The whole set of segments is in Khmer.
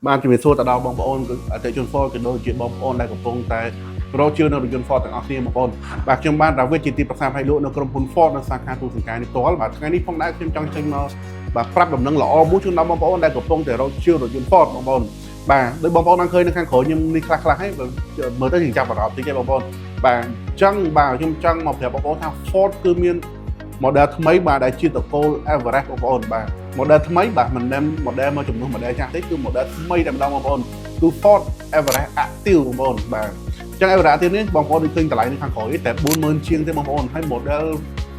បាទជំរាបសួរទៅដល់បងប្អូនគឺអតិថិជន Ford ក៏ដូចជាបងប្អូនដែលកំពុងតែរកជឿនៅរថយន្ត Ford ទាំងអស់គ្នាបងប្អូនបាទខ្ញុំបាទដាវីតជាទីប្រឹក្សាផ្នែកលក់នៅក្រុមហ៊ុន Ford នៅសាខាទូសង្កែនេះផ្ទាល់បាទថ្ងៃនេះផងដែរខ្ញុំចង់ចេញមកបាទប្រាប់ដំណឹងល្អមួយជូនដល់បងប្អូនដែលកំពុងតែរកជឿរថយន្ត Ford បងប្អូនបាទដោយបងប្អូនបានឃើញនៅខាងក្រោយខ្ញុំនេះខ្លះខ្លះហើយមើលទៅយើងចាប់អារម្មណ៍តិចទេបងប្អូនបាទអញ្ចឹងបាទខ្ញុំចង់មកប្រាប់បងប្អូនថា Ford គឺមាន model ថ្មីបាទដែលជាត្រកូល Everest បងប្អូនបាទ model ថ្មីបាទមិនមែន model មកជំនួស model ចាស់ទេគឺ model ថ្មីតែម្ដងបងប្អូនគឺ Ford Everest Active បងប្អូនបាទអញ្ចឹង Everest Active នេះបងប្អូនដូចឃើញតម្លៃនៅខាងក្រោយតែ40000ជាងទេបងប្អូនហើយ model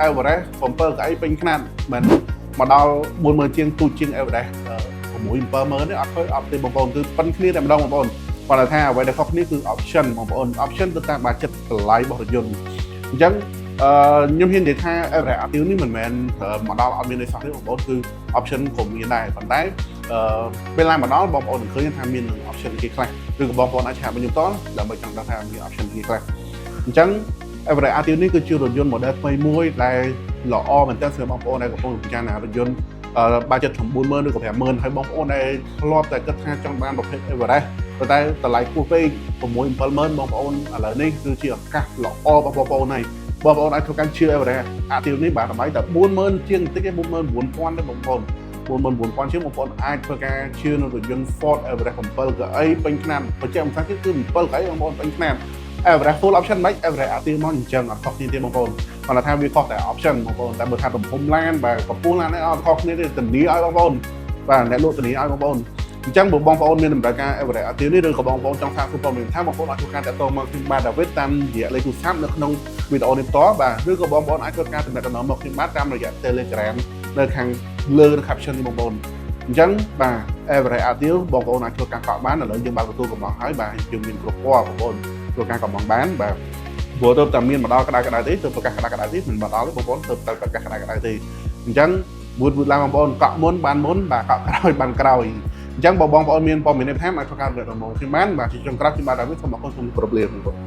Everest 7កៅអីពេញខ្នាតមិនមកដល់40000ជាងទូចជាង Everest 6 70000នេះអត់ឃើញអត់ទេបងប្អូនគឺប៉ុនគ្នាតែម្ដងបងប្អូនគាត់ថាអ្វីដែលខុសគ្នាគឺ option បងប្អូន option ទៅតាមបាចិត្តតម្លៃរបស់រថយន្តអញ្ចឹងអឺខ្ញុំហ៊ាននិយាយថា Everest Active នេះមិនមែនមកដល់អត់មានអីសោះទេបងប្អូនគឺ option ក៏មានដែរប៉ុន្តែអឺពេលឡើងមកដល់បងប្អូននឹងឃើញថាមាននឹង option គេខ្លះឬក៏បងប្អូនអាច chat មកខ្ញុំផ្ទាល់ដើម្បីចង់ដឹងថាមាន option គេខ្លះអញ្ចឹង Everest Active នេះគឺជារថយន្ត model ថ្មីមួយដែលល្អមែនទែនសម្រាប់បងប្អូនដែលកំពុងពិចារណារថយន្តអឺបាចិត្តត្រឹម40000ឬក៏50000ហើយបងប្អូនដែលធ្លាប់តែគិតថាចង់បានប្រភេទ Everest ប៉ុន្តែតម្លៃខ្ពស់ពេក6 70000បងប្អូនឥឡូវនេះគឺជាឱកាសល្អរបស់បងប្អូនហើយបងប្អូនអាចធ្វើការជឿ Everest Active នេះបាទតម្លៃតែ40000ជាងបន្តិចទេ49000ទេបងប្អូន49000ជាងបងប្អូនអាចធ្វើការជឿនៅរថយន្ត Ford Everest 7កៅអីពេញខ្នាតបញ្ជាក់ម្សិលទៀតគឺ7កៅអីបងប្អូនពេញខ្នាត Everest full option មិន Everest Active មកអញ្ចឹងអត់ខុសគ្នាទេបងប្អូនគាត់ថាវាខុសតែ option បងប្អូនតែបើថាទំហំឡានបាទកម្ពស់ឡាននេះអត់ខុសគ្នាទេធានាឲ្យបងប្អូនបាទអ្នកលក់ធានាឲ្យបងប្អូនអញ្ចឹងបើបងប្អូនមានតម្រូវការ Everest Active នេះឬក៏បងប្អូនចង់សាកសួរព័ត៌មានថាបងប្អូនអាចធ្វើការតាក់ទងមកខ្ញុំបាទដាវីតតាមរយៈលេខទូរស័ព្ទនៅក្នុងវីដេអូនេះផ្ទាល់បាទឬក៏បងប្អូនអាចធ្វើការទំនាក់ទំនងមកខ្ញុំបាទតាមរយៈ Telegram នៅខាងលើ caption នេះបងប្អូនអញ្ចឹងបាទ Everest Active បងប្អូនអាចធ្វើការកក់បានឥឡូវយើងបើកទទួលកំងហើយបាទយើងមានគ្រប់ពណ៌បងប្អូនធ្វើការកំងបានបាទព្រោះទៅតែមានមកដល់ក្តៅក្តៅទេទៅប្រកាសក្តៅក្តៅទេមិនមកដល់ទេបងប្អូនទៅតែប្រកាសក្តៅក្តៅទេអញ្ចឹងវូតវូតឡើងបងប្អូនកក់មុនបានមុនបាទកក់ក្រោយបានក្រោយអញ្ចឹងបើបងប្អូនមានព័ត៌មានបន្ថែមអាចធ្វើការទំនាក់ទំនងខ្ញុំបានបាទជាចុងក្រោយខ្ញុំបាទដាវីតសូមអរគុណសូមគោរពលាបងប្អូន។